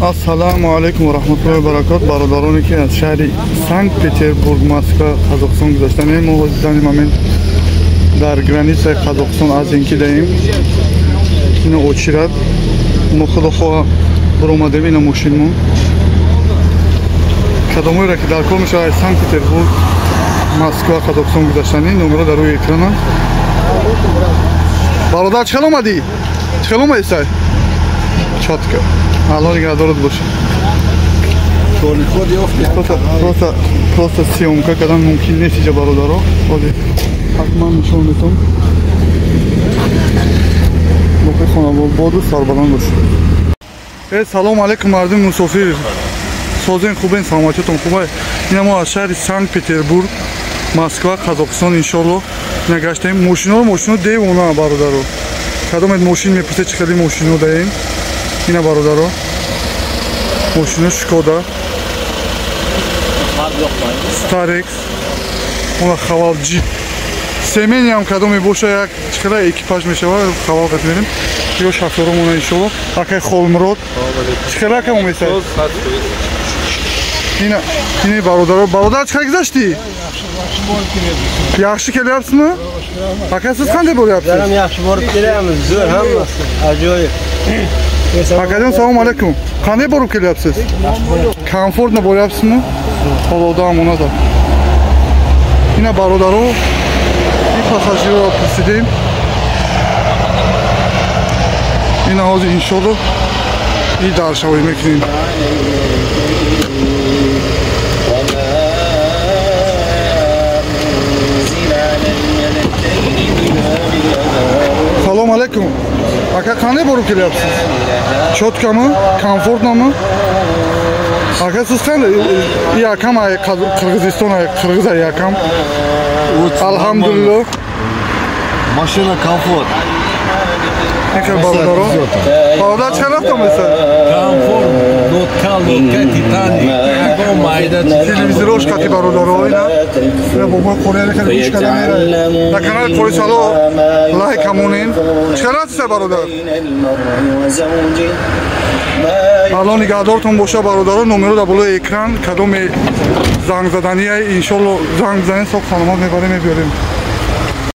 Ассалому алайкум ва раҳматуллоҳи ва баракот. Бародароне ки аз шаҳри Санкт-Петербург, Москва, Қазоқистон гузаштанем, мо ҳозир данный момент дар границаи Қазоқистон Азинки даем. Ина очират. Мо худо хоҳа баромадем ина мошинмон. Кадомоеро ки дар кор мешавад аз Санкт-Петербург, Москва, Қазоқистон гузаштанӣ, номеро дар рӯи экрана. Бародар, чӣ хел омадӣ? Чӣ хел омадӣ сай? Чётко. Алло нигаҳдорат боша. Просто съёмка кардан мумкин нест иҷа бародаро. Ҳозир ҳатман нишон метон. Боқи хонабоду сарбаланд боша. Э, салом алейкум мардуми мусофир. Созен хубен, саломатиятон хубай. Ина мо аз шаҳри Санкт-Петербург, Москва, Қазоқистон иншолло нагаштаем. Мошиноро мошино девона бародаро. Кадомед мошин мепурсед чӣ хели мошино даем. Ина бародаро. Мошино Шкода. Старекс. Она Хавал Джип. Семейный кадоме боша як чӣ экипаж мешава, Хавал қат мерем. Ё шофёромона иншолло. Акай Холмрод. Чӣ хела акам омесай? Ина, ина бародаро, бародар чӣ гузаштӣ? Yaxshi kelyapsizmi? Aka siz qanday bo'lyapsiz? Bizlar yaxshi borib kelyapmiz, zo'r hammasi. Ajoyib. Akajon salom alaykum. Qanday borib kelyapsiz? Комфортно bo'lyapsizmi? Xaloda omonat. Ина бародаро, ин пассажирро пурсидем. Ина ҳозир иншолло и даршавӣ мекунем. Салом алейкум. Ака qanday borib kelyapsiz? Чётками? Комфортноmi? Ака siz qanday? И akam ay Qirg'iziston ay Qirg'iz ay akam. Alhamdulillah. Машина комфорт. Aka бародаро. Бародар чӣ рафтамеса? Комфорт, лодка, лодка Титаник. Ягон майда телевизорош қати бародаро ина. Ина бо мо қорияни хеле гӯш карда мера. Дар канали Қори Сало лайк ҳамонен. Чӣ рафтиса бародар? Алло нигаҳдортон боша бародаро, номеро дар болои экран, кадоме занг задания иншолло занг бизанед, соқ саломат мебарем мебиёрем.